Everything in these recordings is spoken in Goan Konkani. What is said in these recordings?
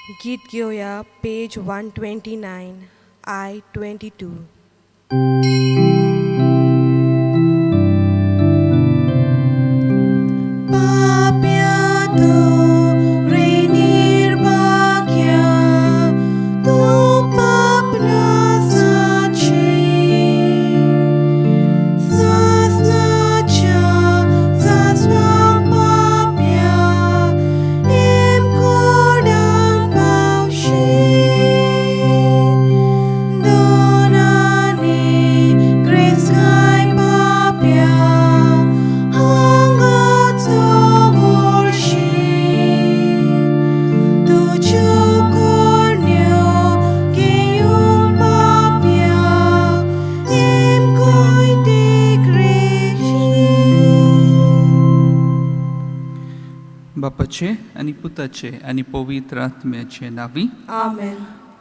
गीत घेवया पेज 129 I 22. पाप्या तूं रे निर्भाग्या, तूं पाप नासाचें, सासणाच्या सासणाक पाप्या, हेमकोडान पावशी. दोनांनी क्रिस्त काय पाप्या, हांगाचो व्हरशी. तुज्यो करण्यो घेवन पाप्या, हेमकोय तेकरेशी. बापाचे आनी पुताचे आनी पवित्र आत्म्याचे नांवी. आमेन.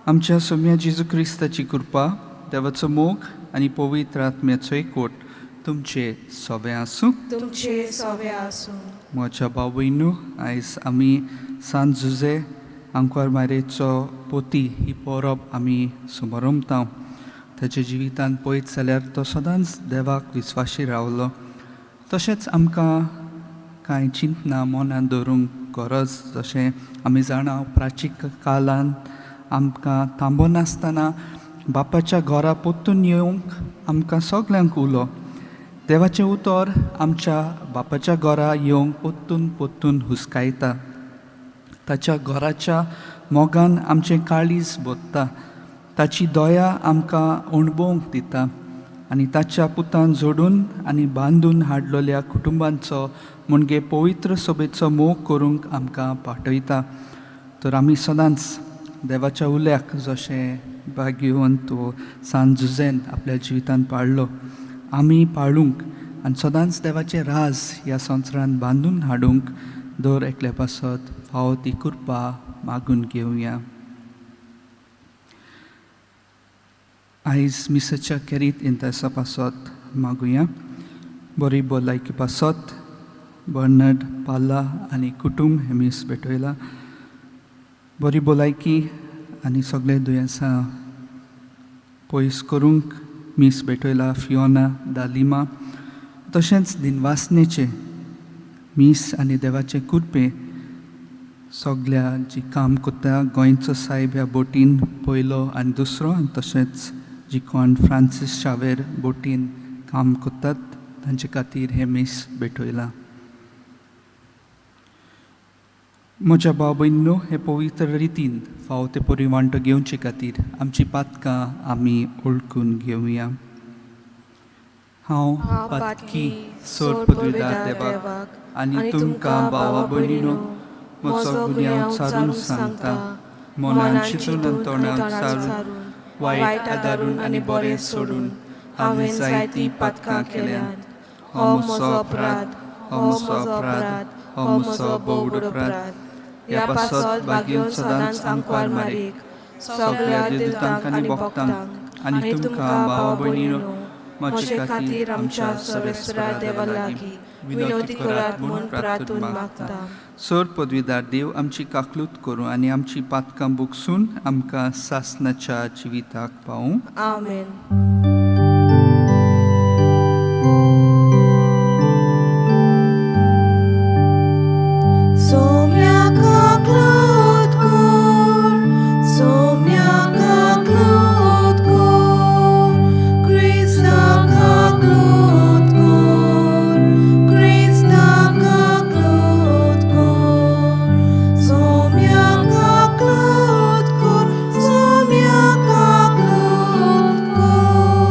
आमच्या सोम्या जेजू क्रिस्ताची कृपा, देवाचो मोग आनी पवित्र आत्म्याचो एकवट तुमचे सोबें आसूं. तुमचे सोवे आसूं. म्हज्या भाव भयणू, आयज आमी सांत जुजे आंकवार मारेचो पोती ही परब आमी समरमता. ताच्या जिवितांत पळयत जाल्यार तो सदांच देवाक विस्वाशी रावलो. तशेंच आमकां कांय चिंतना मनांत दवरूंक गरज. जशें आमी जाणा, प्राचीन काळांत आमकां थांबनासतना बापाच्या घरा परतून येवंक आमकां सगल्यांक उलो. देवाचें उतर आमच्या बापाच्या घरा येवंक परतून परतून हुस्कायता. ताच्या घराच्या मोगान आमचें काळीज भरता, ताची दया आमकां अणभवंक दिता आनी ताच्या पुतान जोडून आनी बांदून हाडलेल्या कुटुंबांचो म्हणजे पवित्र सभेचो मोग करूंक आमकां पाठयता. तर आमी सदांच देवाच्या उल्याक, जशें भाग्यवंत सांत जुझेन आपल्या जिवितांत पाळ्ळो, आमी पाळूंक आनी सदांच देवाचें राज ह्या संवसारांत बांदून हाडूंक दर एकल्या पासत फावो ती कृपा मागून घेवया. आयज मिसाच्या केरीत इंतासा पासत मागुया. बरी भलायकी पासत बर्नड पाल्ला आनी कुटूंब हें मीस भेटयलां. बरी भलायकी आनी सगळे दुयेंसां पयस करूंक मीस भेटयला फियोना दालिमा. तशेंच दिनवासनेचें मीस आनी देवाचें कृपे सगल्या जी काम करता गोंयचो सायब ह्या बोटीन पयलो आनी दुसरो, आनी तशेंच जी कोण फ्रांसीस शावेर बोटीन काम करतात तांचे खातीर हें मीस भेटयलां. म्हज्या भाव भयणींनो, हे पवित्र रितीन फावो ते परी वांटो घेवचे खातीर आमची पातकां आमी वळखून घेवया. हांव पातकी सोड पदवीदार देवाक आनी तुमकां भावा भयणीनो म्हजो गुन्यांव सारून सांगता. मनान चिंतून आनी तोंडान सारून, वायट आदारून आनी बरें सोडून हांवें जायतीं पातकां केल्यांत. हो म्हजो अपराध, हो म्हजो अपराध, हो म्हजो भोव अपराध. ह्या पासत भाग्योन सदांच आंकवार मारीक, सगळ्या देवतांक आनी भक्तांक आनी तुमकां भावा भयणीनो म्हजे खातीर आमच्या सर्वेस्परा देवा लागीं विनवती करात म्हूण प्रार्थून मागता. सर पदवीदार देव आमची काकलूत करूं आनी आमची पातकां बुकसून आमकां सासणाच्या जिविताक पावूं. आमेन. सोम्या काकलूत कर, सोम्या काकलूत कर, क्रिस्ता काकलूत कर, क्रिस्ता काकलूत कर, सोम्या काकलूत कर, सोम्या काकलूत कर.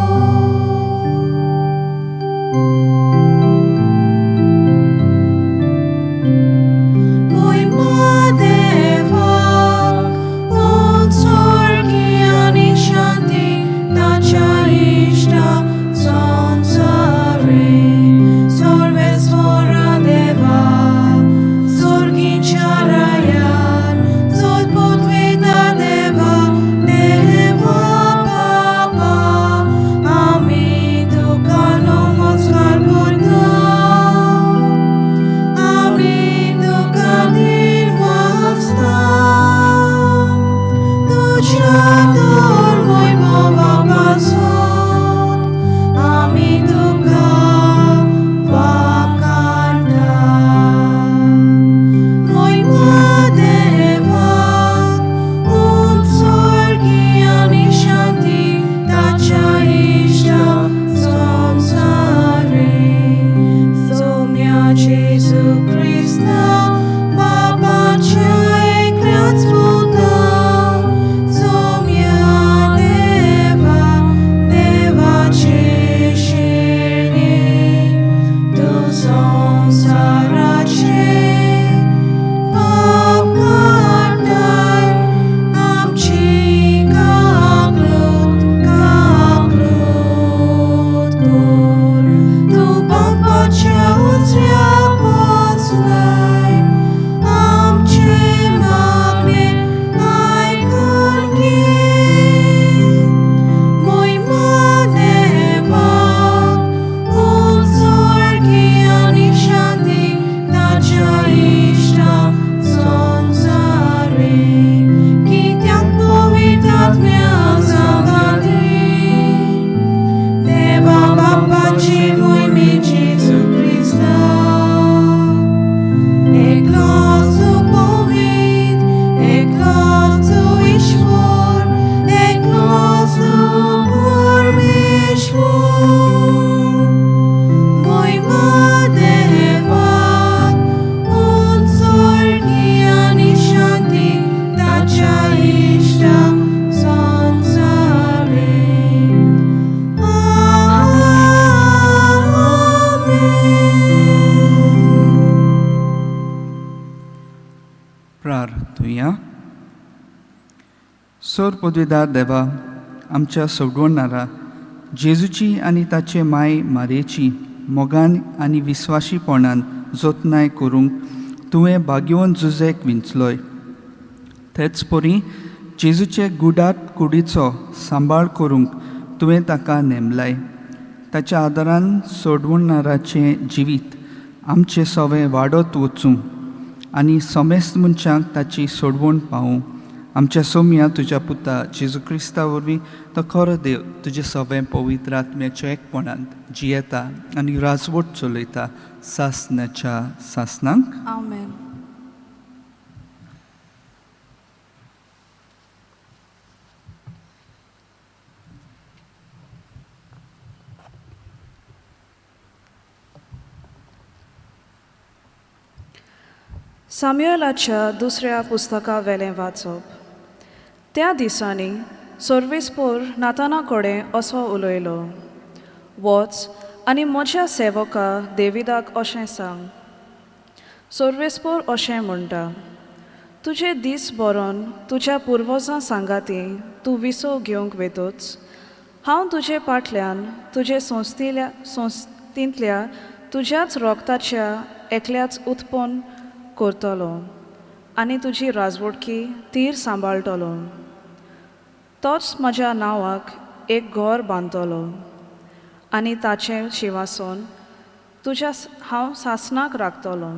आमचे मोहिमे जेजू क्रिस्ता. एकलोच पवित्र, एकलोच ईश्वर, एकलोच परमेश्वर. मोहिमा देवाक, उंच आनी शांती ताच्या इश्टा संवसारीं. आमेन. प्रार्थुया. सोर पदवीदार देवा, आमच्या सोडवणारा जेजूची आनी ताचे माय मारयेची मोगान आनी विस्वाशीपणान जतनाय करूंक तुवें भाग्यवंत जुजेक विंचलोय. तेच परी जेजूचे गुडात कुडीचो सांबाळ करूंक तुवें ताका नेमलाय. ताच्या आदारान सोडवणाराचें जिवीत आमचें सवें वाडत वचूं आनी समेस्त मनशांक ताची सोडवण पावूं. आमच्या सोम्या तुज्या पुता जेजू क्रिस्ता वरवीं, तो खरो देव, तुजे सवें पवित्र आत्म्याच्या एकपणांत जियेता आनी राजवट चलयता सासनाच्या सासनांक. आमेन. साम्युएलाच्या दुसऱ्या पुस्तका वेलें वाचप. त्या दिसांनी सर्वेस्पोर नाताना कडेन असो उलयलो, वच आनी म्हज्या सेवका देविदाक अशें सांग, सर्वेस्पोर अशें म्हणटा, तुजे दीस बरोवन तुज्या पुर्वजां सांगाती तूं विसव घेवंक वेतोच हांव तुजे फाटल्यान तुजे संस्थेल्या संस्थेंतल्या तुज्याच रोगताच्या एकल्याच उत्पन्न करतलो आनी तुजी राजवटकी तीर सांबाळटलो. तोच म्हज्या नांवाक एक घर बांदतलो आनी ताचें शिंवासन तुज्या हांव सासनाक राखतलो.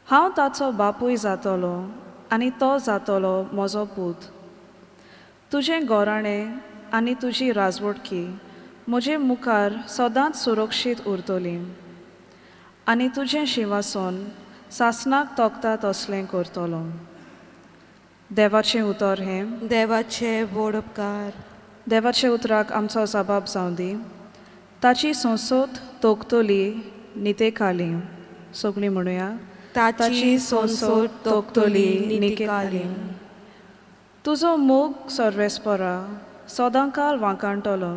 हांव ताचो बापूय जातलो आनी तो जातलो म्हजो पूत. तुजें घराणें आनी तुजी राजवटकी म्हजे मुखार सदांच सुरक्षीत उरतली आनी तुजें शिंवासन सासनाक तोखता तसलें करतलो. देवाचें उतर हें. देवाचे व्हड उपकार. देवाचे उतराक आमचो जबाब जावं दी. ताची संसद तोखतली नितेकाली. सगळीं म्हणुया. ताची संसद तोखतली नितेकाली. तुजो मोग सर्वेस्परा सदांकाल वांकाणटलो,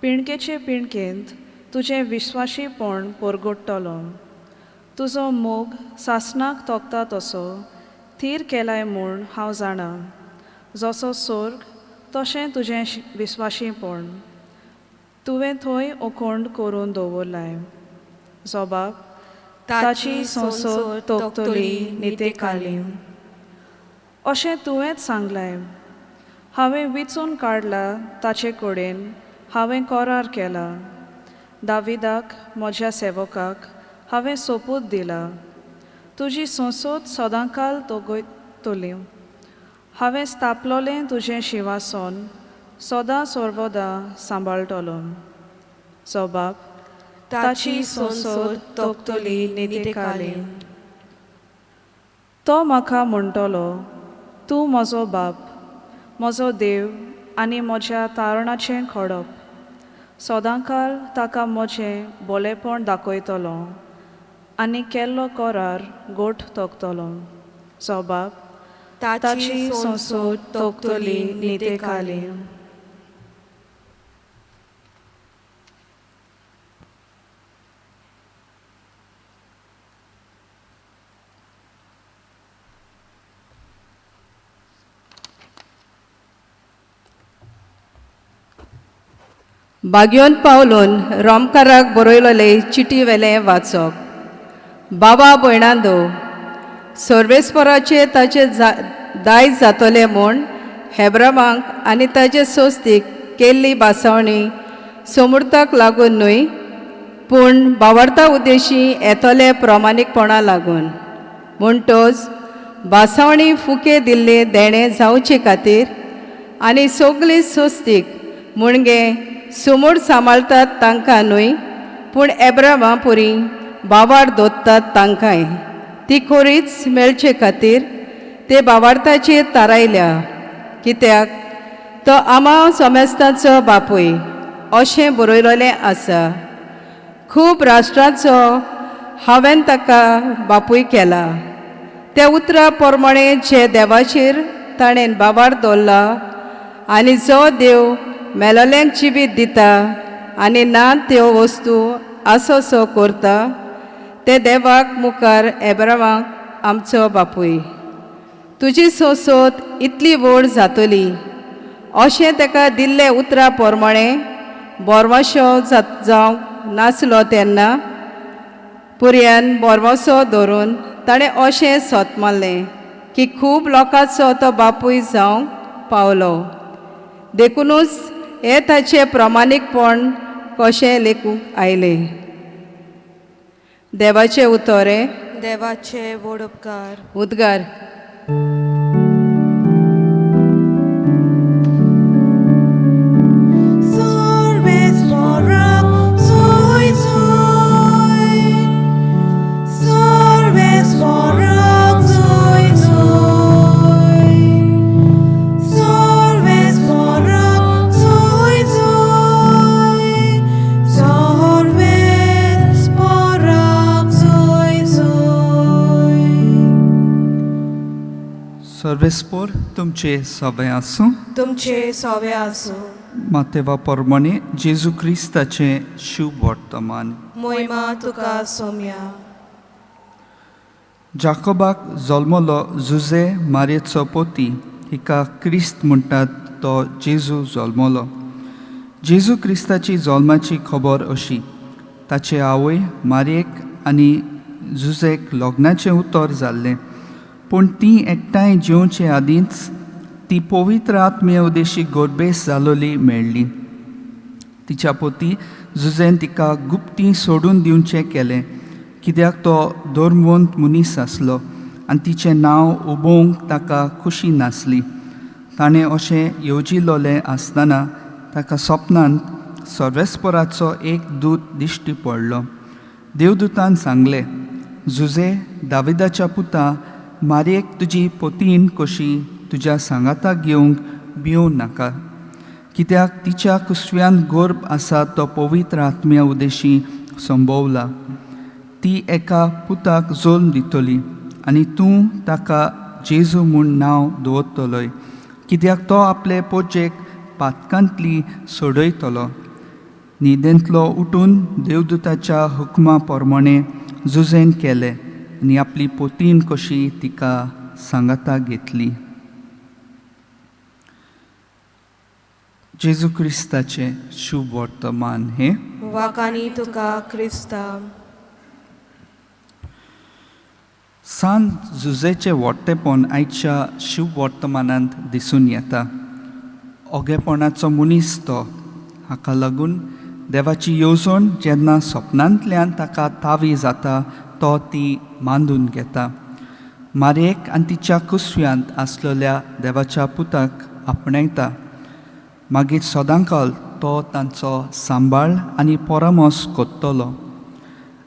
पिणकेचे पिणकेंत तुजें विस्वाशीपण परगट्टलो. तुजो मोग सासनाक तोखता तसो थीर केलाय म्हूण हांव जाणा. जसो सोर्ग तशें तुजें विस्वाशीपण तुवें थंय ओकोंड करून दवरलाय. जबाब. ताची संसद तोखतली नितेकाली. अशें तुवेंच सांगलाय, हांवें विचून काडला ताचे कडेन हांवें करार केला. दाविदाक म्हज्या सेवकाक हांवें सोपूत दिला, तुजी संसद सदांकाल तोगयतली. हांवें स्थापलोलें तुजें शिंवासन सदां सर्वदां सांबाळटलो. जबाब. ताची संसद तोखतली नितेकाली. तो म्हाका म्हणटलो, तूं म्हजो बाप, म्हजो देव आनी म्हज्या तारणाचें खडप. सदांकाल ताका म्हजें बोलेपण दाखयतलो आनी केल्लो करार गोठ तोखतलो. जबाब. ताची संसद तोखतली नितेकाली. बागयोन पावलून रोमकाराक बरयलोले चिटी वेलें वाचप. बाबा भयणांदो, सर्वेस्पराचे ताचे दायज जातले म्हूण हेब्रामांक आनी ताचे सोस्तीक केल्ली भासावणी सोमुर्ताक लागून न्हय, पूण बावडता उद्देशी येतले प्रमाणीकपणा लागून. म्हणटोच भासावणी फुके दिल्ले देणें जावचे खातीर आनी सगली सोस्तीक मुणगे सुमूर सांबाळतात तांकां न्हय, पूण एब्रामा पुरी बावार दोत्तात तांकांय ती खोरीच मेळचे खातीर ते बावार्थाचेर तारायल्या. कित्याक तो आमा समेस्तांचो बापूय अशें बरयलेलें आसा. खूब राष्ट्रांचो हांवें ताका बापूय केला. त्या उतरा प्रमाणे जे देवाचेर ताणें बावार दवरला आनी जो देव मेलोल्यांक जिवीत दिता आनी ना त्यो वस्तू आसोसो करता ते देवाक मुखार एब्रामाक आमचो बापूय तुजी सोंसोत इतली व्हड जातली अशें ताका दिल्ले उतरा प्रमाणे बोरवासो जावंक नासलो तेन्ना पुरयान बोरवासो धरून ताणें अशें सोत मारलें की खूब लोकांचो तो बापूय जावंक पावलो. देखुनूच हें ताचें प्रमाणीकपण कशें लेखूंक आयलें. देवाचें उतोरें. देवाचे व्हड उपकार. उद्गार. सर्वेस्पोर तुमचे सगळे आसूं. तुमचे सोवे आसूं. मातेवा परमाणे जेजू क्रिस्ताचें शुभ वर्तमान. मोहिमा तुका सोम्या. जाकोबाक जल्मलो जुजे मारयेचो पोती हिका क्रिस्त म्हणटात तो जेजू जल्मलो. जेजू क्रिस्ताची जल्माची खबर अशी. ताचे आवय मारयेक आनी जुजेक लग्नाचें उतर जाल्लें, पूण ती एकठांय जेवचे आदींच ती पवित्र आत्मे उदेशी गोरबेस जालोली मेळ्ळी. तिच्या पोती जुजेन तिका गुप्ती सोडून दिवचें केलें, कित्याक तो धर्मवंत मनीस आसलो आनी तिचें नांव उबोवंक ताका खुशी नासली. ताणें अशें येवजिलोलें आसतना ताका सपनांत सर्वेस्पराचो एक दूत दिश्टी पडलो. देवदूतान सांगलें, जुजे दाविदाच्या पुता मारयेक तुजी पोतीन कशी तुज्या सांगाताक घेवंक भिवं नाका, कित्याक तिच्या कुसव्यान गर्भ आसा तो पवित्र आत्म्या उदेशी संभवला. ती एका पुताक जल्म दितली आनी तूं ताका जेजू म्हूण नांव दवरतलोय, कित्याक तो आपले पोजेक पातकांतली सोडयतलो. न्हिदेंतलो उठून देवदूताच्या हुकमा प्रमाणे जुजेन केलें आनी आपली पोतीन कशी तिका सांगाता घेतली. जेजू क्रिस्ताचें शुभ वर्तमान हें. वाकानी तुका क्रिस्ता. सान जुजेचें व्हडटेपण आयच्या शुभ वर्तमानांत दिसून येता. ओगेपणाचो मनीस तो. हाका लागून देवाची येवजण जेन्ना सपनांतल्यान ताका तावी जाता तो ती मांदून घेता. मारयेक आनी तिच्या कुसव्यांत आसलेल्या देवाच्या पुताक आपणायता. मागीर सदांकाल तो तांचो सांबाळ आनी परामर्स करतलो.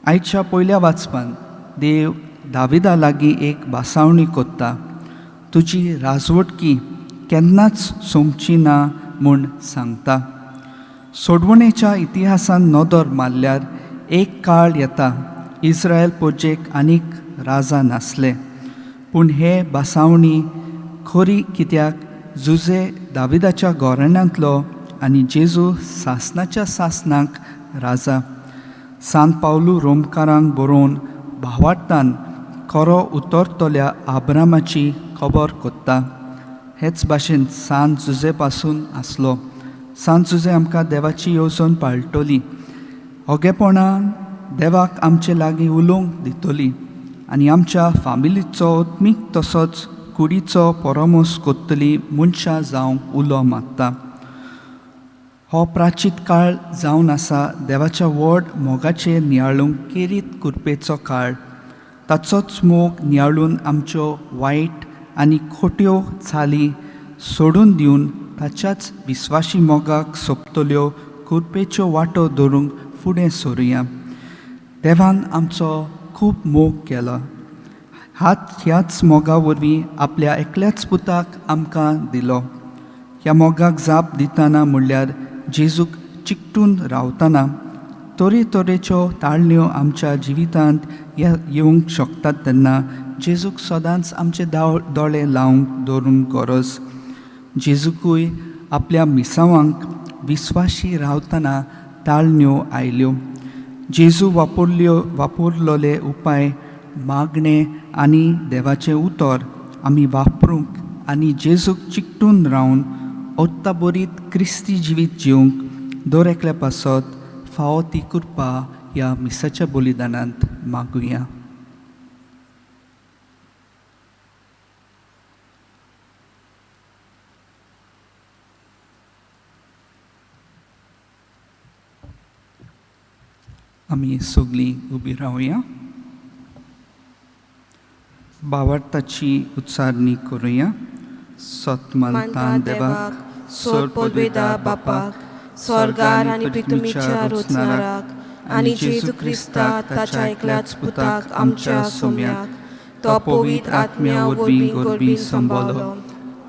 आयच्या पयल्या वाचपान देव दाविदा लागीं एक भासावणी करता. तुजी राजवटकी केन्नाच सोंपची ना म्हूण सांगता. सोडवणेच्या इतिहासान नदर मारल्यार एक काळ येता इस्रायल पोजेक आनीक राजा नासले, पूण हे भासावणी खरी कित्याक जुजे दाविदाच्या गोरणांतलो आनी जेजू सासनाच्या सासनाक राजा. सान पावलू रोमकारांक बरोवन भावार्थान खरो उतरतल्या आब्रामाची खबर कोत्ता. हेच भाशेन सान जुजे पासून आसलो. सान जुजे आमकां देवाची येवजण पाळटली, ओगेपणान देवाक आमचे लागीं उलोवंक दितली आनी आमच्या फामिलीचो आत्मीक तसोच कुडीचो परामर्स कोत्तली मनशां जावंक उलो मारता. हो प्राचीत काळ जावन आसा देवाच्या व्हड मोगाचेर नियाळूंक केरीत कुरपेचो काळ. ताचोच मोग नियाळून आमच्यो वायट आनी खोट्यो चाली सोडून दिवन ताच्याच विस्वाशी मोगाक सोंपतल्यो कुरपेच्यो वाटो दवरूंक फुडें सरुया. देवान आमचो खूब मोग केलो. हात ह्याच मोगा वरवीं आपल्या एकल्याच पुताक आमकां दिलो. ह्या मोगाक जाप दितना म्हणल्यार जेजूक चिकटून रावतना तरेतरेच्यो ताळण्यो आमच्या जिवितांत येवंक शकतात तेन्ना जेजूक सदांच आमचे दोळे लावंक दवरूंक गरज. जेजूकूय आपल्या मिसावांक विस्वाशी रावतना ताळण्यो आयल्यो. जेजू वापरलेले उपाय मागणें आनी देवाचें उतर आमी वापरूंक आनी जेजूक चिकटून रावन ओत्ताबरीत क्रिस्ती जिवीत जिवंक दर एकल्या पासत फावो ती कृपा ह्या मिसाच्या बलिदानांत मागुया. आमी सगळीं उबी रावया. भावार्थाची उच्चारणी करुया. सत मानता देवाक, सोर पदवेदार बापाक, स्वर्गार आनी पृथ्वीच्या रोचणाराक आनी जेजू क्रिस्ताक ताच्या एकल्याच पुताक आमच्या सोम्याक, तो पवित्र आत्म्या वरवीं गोरबी संबलो,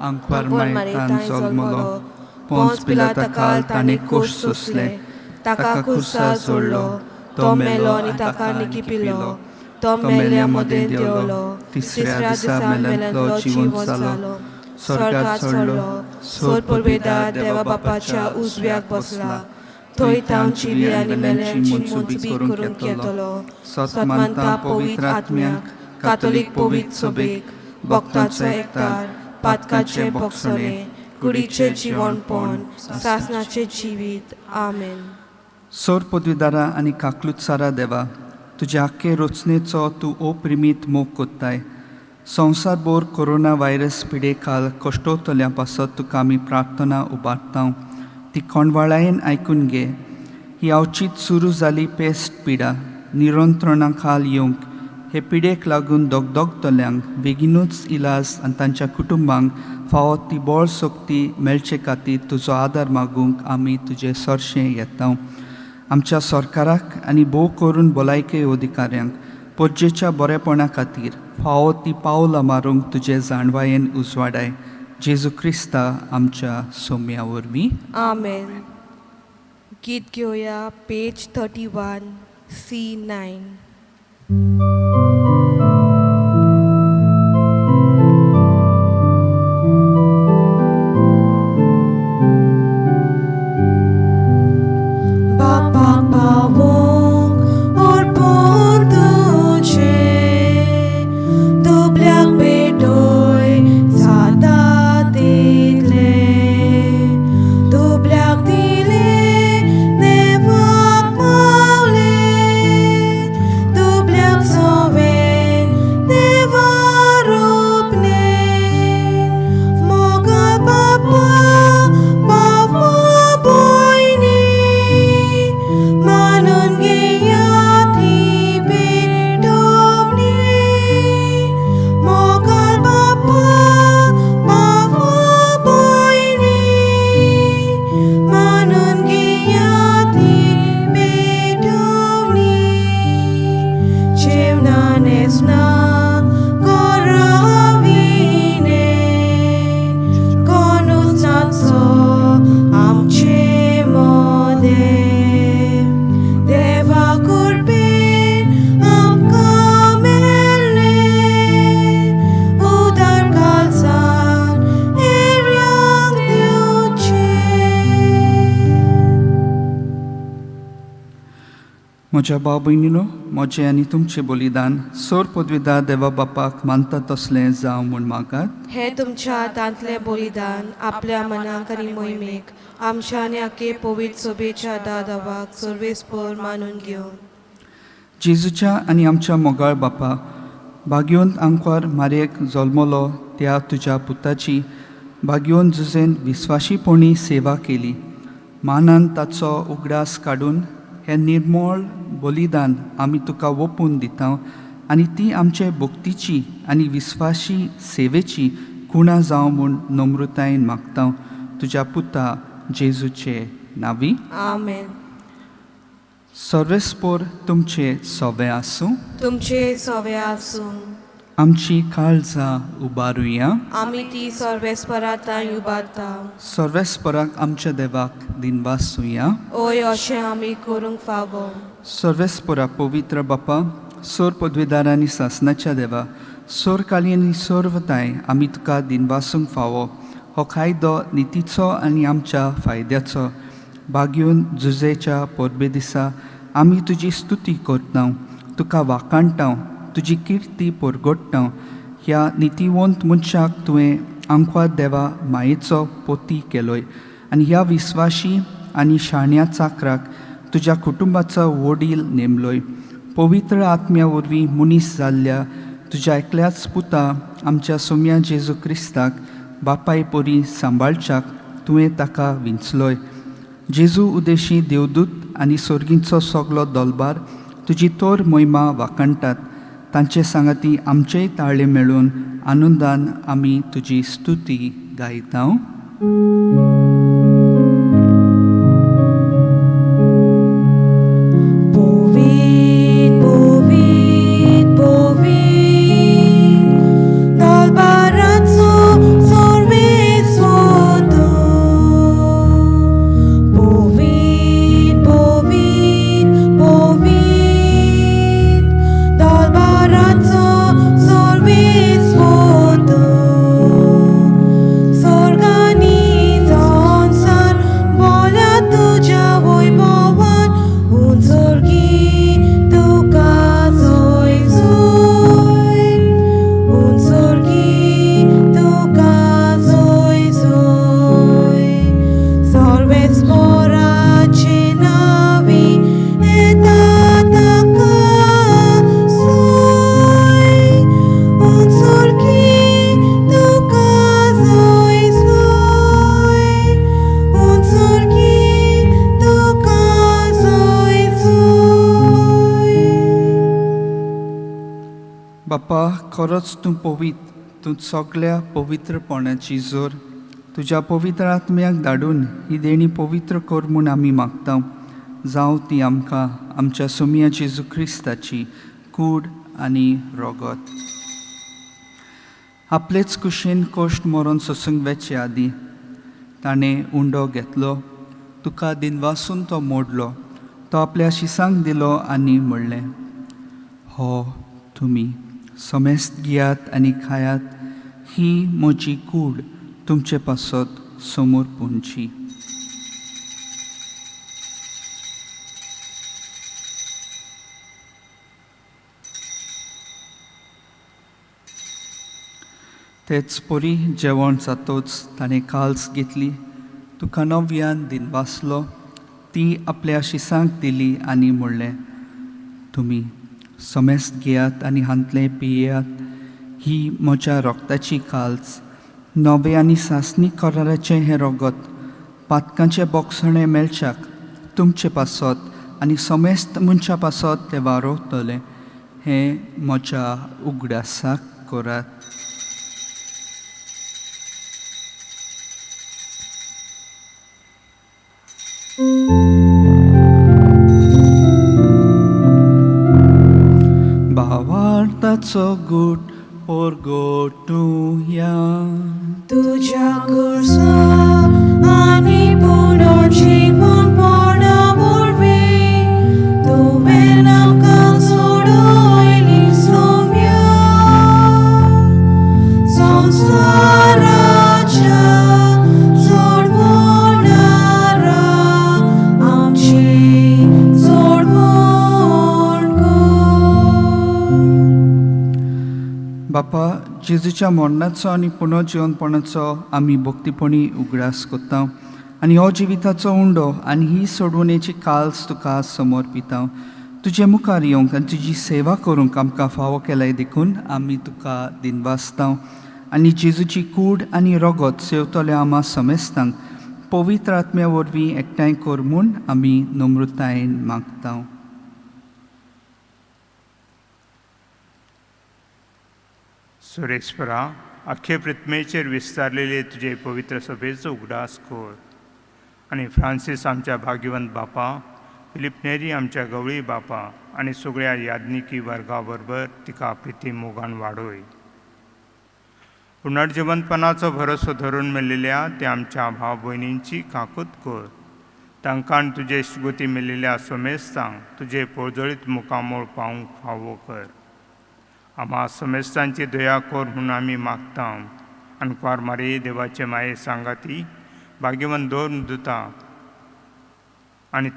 आंकवार मायतान जल्मलो, पोंच पिलाता ताणें कोश सोंसले, ताका खुर्सा जोडलो, तो मेलो आनी ताका निकिपिलो, तो मेल्या मदें देंवलो, तिसऱ्या दिसा मेल्यांतलो जिवंत जालो, स्वर्गार चडलो, सोर पदवेदार देवा बापाच्या उजव्याक बसला, थंय तावन जिवी आनी मेल्यांची मोजबी करूंक येतलो. सत मानता पवित्र आत्म्याक, कातोलीक पवित्र सभेक, भक्ताचो एकतार, पातकाचें भोगसणें, कुडीचें जिवनपण, सासणाचें जिवीत. आमेन. सोर पदवीदारा आनी काकलुत्सारा देवा, तुज्या आख्खे रचनेचो तूं ओप्रिमीत मोग कोत्ताय. संवसारभर कोरोना व्हायरस पिडे खाल कश्टवतल्या पासत तुका आमी प्रार्थना उबारता, ती कोंडवाळायेन आयकून घे. ही अवचीत सुरू जाली पेस्ट पिडा नियंत्रणा खाल येवंक हे पिडेक लागून दगदगतल्यांक बेगीनूच इलाज आनी तांच्या कुटुंबांक फावो ती बळ शक्ती मेळचे खातीर तुजो आदार मागूंक आमी तुजे सरशें येता. आमच्या सरकाराक आनी भोव करून भलायके अधिकाऱ्यांक परजेच्या बरेपणा खातीर फावो ती पावलां मारूंक तुजे जाणवायेन उजवाडाय. जेजू क्रिस्ता आमच्या सोम्या वरवीं. आमेन. गीत घेवया पेज 31 C9. बापाक पावोंक अर्पण तुजें, दुबल्याक भेटय जाता तितलें, दुबल्याक दिलें देवाक पावलें, दुबल्याक सोवें देवा रूपणें, मोगाळ बापा बाबा भयणी, मानून घेयात ही भेटवणी, मोगाळ बापा बाबा भयणी, मानून घेयात ही भेटवणी, जेवणा न्हेसणा घरा विणे, कोणूच नाचो आमचे मदें, देवा कृपेन आमकां मेळ्ळें, उदार काळजान हेऱ्यांक दिवचें. म्हज्या भाव भयणीनो, म्हजें आनी तुमचें बलिदान सोर पदवीदार देवा बापाक मानता तसलें जावं म्हूण मागात. हे तुमच्या हातांतलें बलिदान आपल्या मनाक आनी मोहिमेक आमच्या आनी आखे पवित्र सभेच्या दादावाक सर्वेस्पर मानून घेवन. जेजूच्या आनी आमच्या मोगाळ बापा, भाग्योन आंकवार मारयेक जल्मलो त्या तुज्या पुताची भाग्योन जुजेन विस्वाशीपणी सेवा केली, मानान ताचो उगडास काडून हें निर्मळ बलिदान आमी तुका ओंपून दिता आनी ती आमचे भक्तीची आनी विस्वाशी सेवेची कुणा जावं म्हूण नम्रतायेन मागता, तुज्या पुता जेजूचे नावी. आमेन. सर्वेस्पोर तुमचे सोबे आसूं. तुमचे सोवे आसूं. आमची काळजां उबारुया. आमी ती सर्वेस्परांत उबारता. सर्वेस्पराक आमच्या देवाक दिनवासुया. ओय, अशें आमी करूंक फावो. सर्वेस्परा पवित्र बापा, सोर पदवीदार आनी सासनाच्या देवा, सोर काली आनी सोर्वताय, आमी तुका दिनवासूंक फावो. हो कायदो नितीचो आनी आमच्या फायद्याचो. बागीवन जुजेच्या परबे दिसा आमी तुजी स्तुती करता, तुका वाखाणटा, तुजी किर्ती परगट्टा. ह्या नितीवंत मनशाक तुवें आमकां देवा मायेचो पोती केलोय आनी ह्या विस्वाशी आनी शाण्या चाकराक तुज्या कुटुंबाचो वडील नेमलोय. पवित्र आत्म्या वरवीं मनीस जाल्ल्या तुज्या एकल्याच पुता आमच्या सोम्या जेजू क्रिस्ताक बापाय परी सांबाळच्याक तुवें ताका विंचलोय. जेजू उदेशी देवदूत आनी सोर्गींचो सगलो दोलबार तुजी तोर मोहिमा वाखाणटात. तांचे सांगाती आमचेय ताळे मेळून आनंदान आमी तुजी स्तुती गायता. पोवीत पोवीत पोवीत दलबाराचो सर्वेस्पर तूं. पोवीत पोवीत पोवीत दलबाराचो सर्वेस्पर तूं. स्वर्गानी संवसार बोल्या तुज्या वैभवान, उंचोर्गी तुका जोय जोय, उंचोर्गी तुका जोय जोय. सर्वेस्पराचे नावी येता ताका सोय, उंचोर्गी तुका जोय जोय, उंचोर्गी तुका जोय जोय. बापा, खरोच तूं पवित्र, तूं सगल्या पवित्रपणाची जोर. तुज्या पवित्र आत्म्याक धाडून ही देणी पवित्र कर म्हूण आमी मागता. जावं ती आमकां आमच्या सोम्या जेजू क्रिस्ताची कूड आनी रोगत. आपलेच कुशीन कश्ट मरोन सोसूंक वेचे आदीं ताणें उंडो घेतलो, तुका दिनवासून तो मोडलो, तो आपल्या शिसांक दिलो आनी म्हणलें, हो तुमी समेस्त घेयात आनी खायात, ही म्हजी कूड तुमचे पासत समोर पुंची. तेच परी जेवण जातोच ताणें काल्स घेतली, तुका नव्यान दिनवासलो, ती आपल्या शिसांक दिली आनी म्हणलें, तुमी समेस्त घेयात आनी हांतलें पियेयात, ही म्हज्या रोगताची काल्स, नवे आनी सासणी कराराचें हें रोगत पातकांचें बोगसणें मेळच्याक तुमचे पासत आनी समेस्त मनशा पासत तें वारोवतलें. हें म्हज्या उगडासाक करात. भावार्थाचो गूट परगटुया. तुज्या कुर्सा आनी पुनर्जीवनपणा वरवीं तुवें आमकां सोडयली सोम्या. संवसाराच्या सोडवणारा आमची सोडवण कर. बापा, जेजूच्या मरणाचो आनी पुनर्जिवनपणाचो आमी भक्तीपणी उगडास करता आनी हो जिविताचो उंडो आनी ही सोडवणेची काल्स तुका समर्पिता. तुजे मुखार येवंक आनी तुजी सेवा करूंक आमकां फावो केलाय देखून आमी तुका दिनवासता आनी जेजूची कूड आनी रोगत सेवतल्या आमा समेस्तांक पवित्र आत्म्या वरवीं एकठांय कर म्हूण आमी नम्रतायेन मागता. सुरेश्वरा, आख्खे पृथ्वेचेर विस्तारलेले तुजे पवित्र सभेचो उगडास कर. आनी फ्रांसीस आमच्या भाग्यवंत बापा, फिलीप नेरी आमच्या गवळी बापा आनी सगळ्या याज्ञिकी वर्गा बरोबर तिका प्रिती मोगान वाडोय. पुनर्जिवंतपणाचो भरोसो धरून मेळिल्ल्या त्या आमच्या भाव भयणींची काकूत कर. तांकां तुजे इश्टगुती मेळिल्ल्या सोमेस्तांक तुजे पोळजळीत मुखामोळ पावूंक फावो कर. आमा सोमेस्तांची दया कर म्हूण आमी मागता. आनी कुवार मारी देवाचे माये सांगाती भाग्यवंत दोन दुता आनी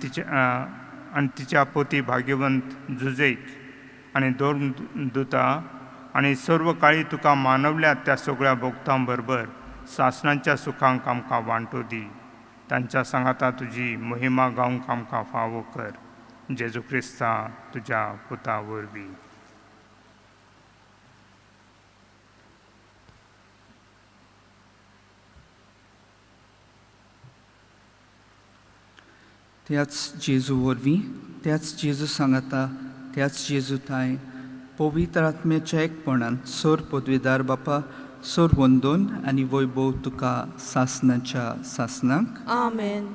तिच्या पोती भाग्यवंत जुजेक आनी दोन दुता आनी सर्व काळी तुका मानवल्यात त्या सगळ्या भोगतां बरोबर सासणांच्या सुखांक आमकां वांटो दी. तांच्या सांगाता तुजी महिमा गावंक आमकां फावो कर. जेजू क्रिस्ता तुज्या पुता वरवीं. त्याच जेजू वरवीं, त्याच जेजू सांगाता, त्याच जेजू थांय पवित्र आत्म्याच्या एकपणान सोर पदवीदार बापा सोर वंदोन आनी वैभव तुका सासनाच्या सासनाक. आमेन.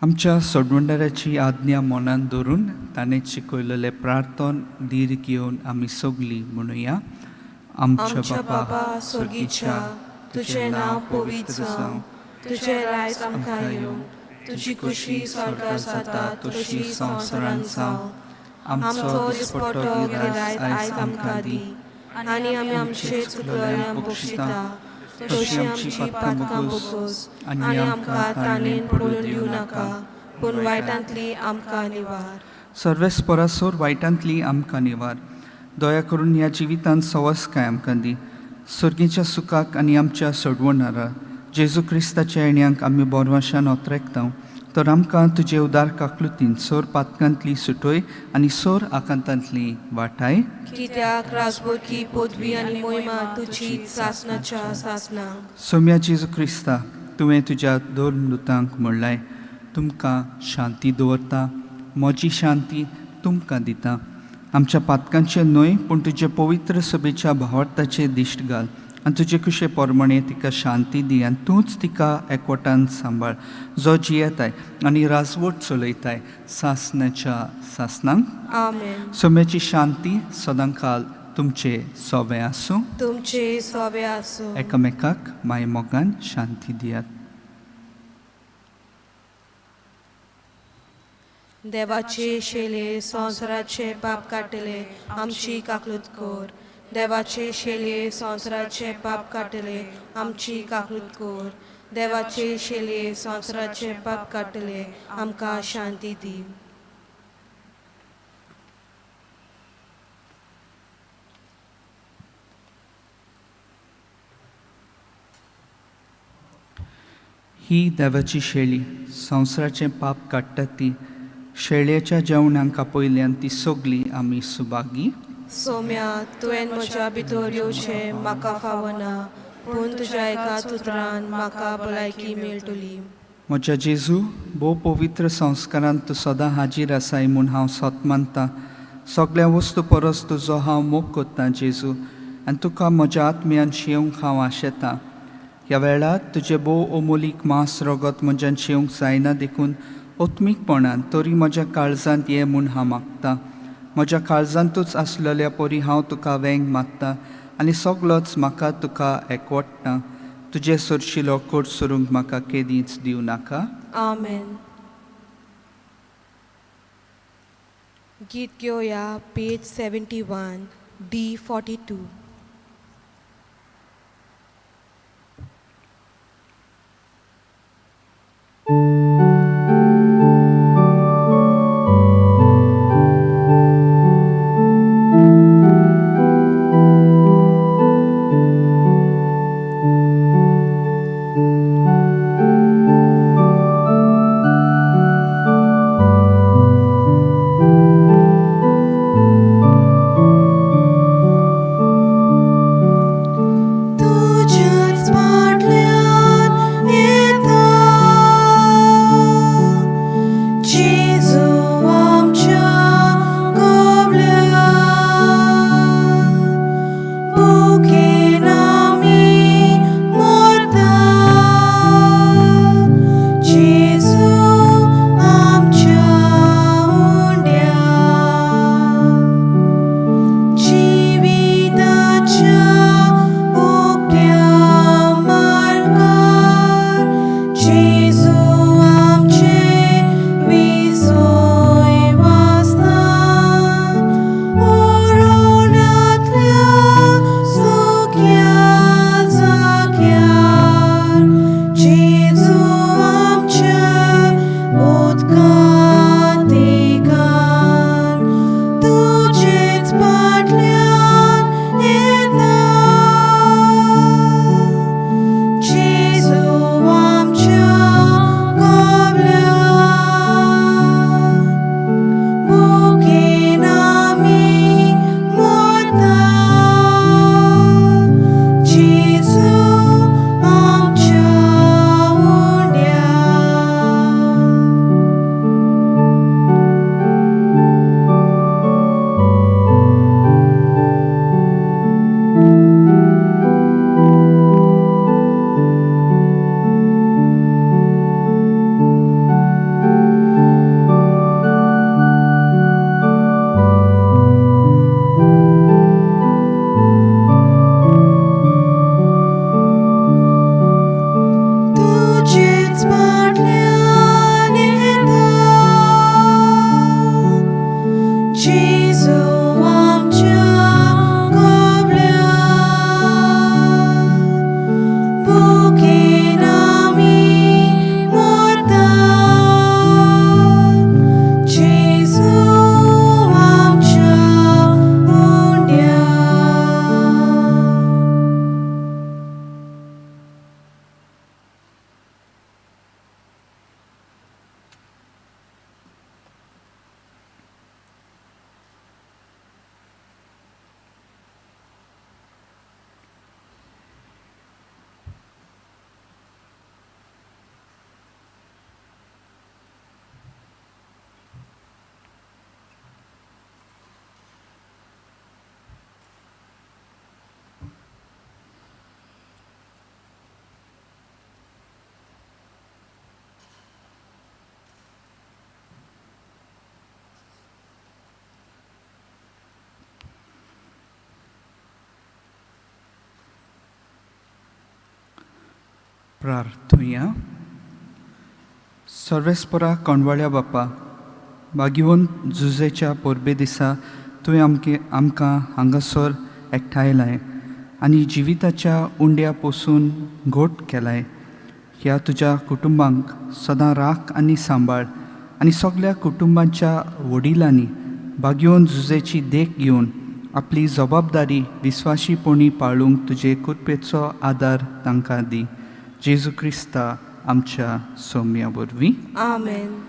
आमच्या सोडवणदाराची आज्ञा मनान धरून ताणें शिकयलेलें प्रार्थन धीर घेवन आमी सगलीं म्हणुया. आमच्या बाबा स्वर्गीच्या, तुजें नांव पवित्र जावं, तुजें रायज आमकां येवं, तुजी खुशी स्वर्गार जाता तशी संवसारांत जावं. आमचो दिसपट्टो गिरायत आयज आमकां दी आनी आमी आमचे चुकलेल्यांक बक्षिता तशी आमची पातकां बोगोस आनी आमकां ताणेन पडून दिवं नाका, पूण वायटांतली आमकां निवार. सर्वेस्परासोर वायटांतली आमकां निवार. दया करून ह्या जिवितांत सवस काय आमकां दी. सर्गीच्या सुखाक आनी आमच्या सोडवणारा जेजू क्रिस्ताच्या येण्यांक आमी बोरवाशान ओतरेकता. तर आमकां तुजे उदार काकलुतीन सोर पातकांतली सुटोय आनी सोर आकांतांतली वाटाय. कित्याक राजबोरकी पदवी आनी मोहिमा तुजी सासनाच्या सासनाक. सोम्या जेजू क्रिस्ता, तुवें तुज्या दोन दुतांक म्हणलाय, तुमकां शांती दवरता, म्हजी शांती तुमकां दिता. आमच्या पातकांचें न्हय पूण तुजे पवित्र सभेच्या भावार्थाचें दिश्ट घाल आनी तुजे कुशे प्रमाणे तिका शांती दी आनी तूंच तिका एकवटान सांबाळ, जो जियेताय आनी राजवट चलयताय सासनाच्या सासनाक. आमेन. सोम्याची शांती सदांकाल तुमचे सोवे आसूं. तुमचे सोवे आसूं. एकामेकाक माय मोगान शांती दियात. देवाचे शेले संवसाराचे पाप काडटले, आमची काकलूत कर. देवाचे शेले संवसाराचे पाप काडटले, आमची काकलूत कर. देवाचे शेले संवसाराचे पाप काडटले, आमकां शांती दी. ही देवाची शेळी संवसाराचें पाप काडटा ती शेळयेच्या जेवणाक आपयल्यान ती सगली आमी सुभागी. सोम्या, तुवें म्हज्या भितर येवचें म्हाका फावना, पूण तुज्या एकाच उतरान म्हाका भलायकी मेळटली. म्हज्या जेजू, भोव पवित्र संस्कारान तूं सदां हाजीर आसाय म्हूण हांव सत मानता. सगळ्या वस्तू परस तुजो हांव मोग करतां जेजू, आनी तुका म्हज्या आत्म्यान शेवंक हांव आशेतां. ह्या वेळार तुजें भोव अमोलीक मांस रगत म्हज्यान शेवंक जायना देखून आत्मीकपणान तरी म्हज्या काळजांत ये म्हूण हांव मागतां. म्हज्या काळजांतूच आसलेल्या परी हांव तुका वेंग मागता आनी सगलोच म्हाका तुका एकवटता. तुजे सरशिलो कोट सरूंक म्हाका केदींच दिवं नाका. आमेन. गीत घेवया पेज 71 D42. प्रार्थुया. सर्वेस्परा कोंडवाळ्या बापा, बागिवन जुजेच्या परबे दिसा तुवें आमके आमकां हांगासर एकठांयलाय आनी जिविताच्या उंड्या पसून घोट केलाय. ह्या तुज्या कुटुंबांक सदां राख आनी सांबाळ आनी सगल्या कुटुंबांच्या वडिलांनी बागिवन जुजेची देख घेवन आपली जबाबदारी विस्वाशीपणी पाळूंक तुजे कृपेचो आदार तांकां दी. जेजू क्रिस्ता आमच्या सोम्या वरवीं. आमेन.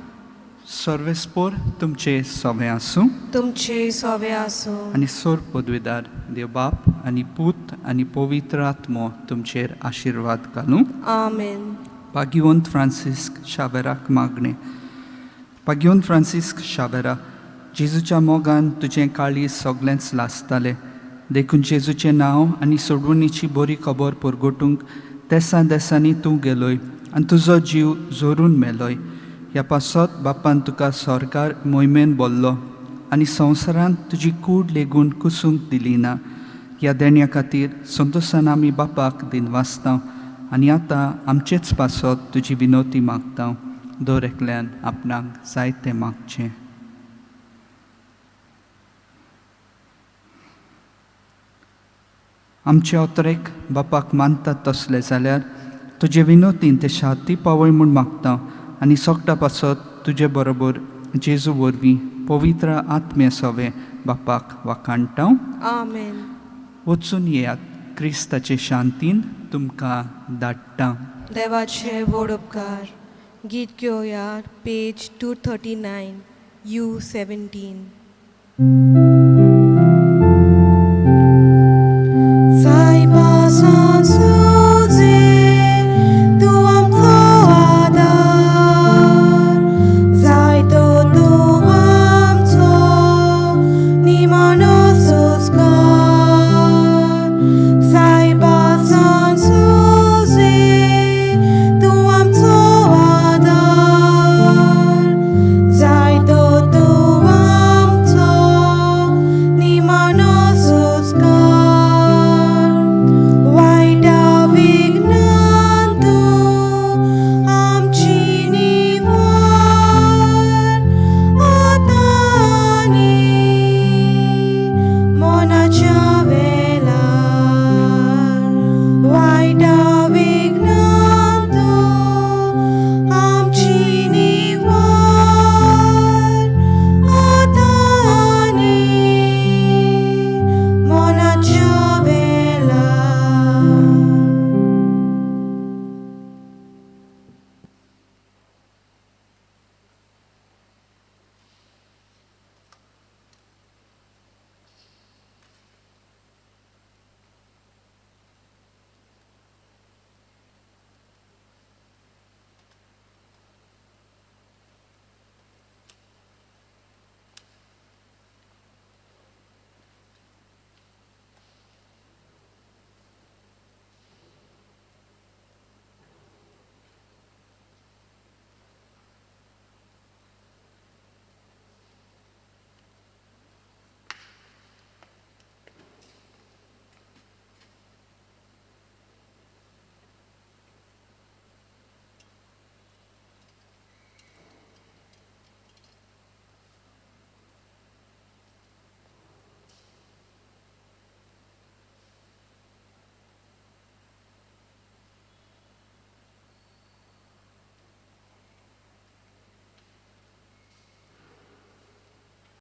सर्वेस्पोर तुमचे सवे आसूं. तुमचे सोवे आसूं. आनी सोर पदवेदार देव बाप आनी पूत आनी पवित्र आत्मो तुमचेर आशिर्वाद घालूं. आमेन. भाग्यवंत फ्रांसिस्क शावेराक मागणें. भाग्यवंत फ्रांसिस्क शावेरा, जेजूच्या मोगान तुजें काळीज सगळेंच लासतालें, देखून जेजूचें नांव आनी सोडवणीची बरी खबर परगटूंक देसां देसांनी तूं गेलोय आनी तुजो जीव जोरून मेलोय. ह्या पासत बापान तुका सरकार मोहिमेन बोल्लो आनी संवसारांत तुजी कूड लेगून कुसूंक दिली ना. ह्या देण्या खातीर संतोशान आमी बापाक दिनवासता आनी आतां आमचेच पासत तुजी विनवती मागता. दर एकल्यान आपणाक जाय तें मागचें. आमचे अतरेक बापाक मानतात तसले जाल्यार तुजे विनोतीन ते शांती पावय म्हूण मागता आनी सगटा पासत तुजे बरोबर जेजू वरवीं पवित्र आत्म्या सवे बापाक वाखाणटा. आमेन. वचून येयात, क्रिस्ताचे शांतीन तुमकां धाडटा. देवाचे व्हड उपकार. गीत घेवया, पेज 239, U 17.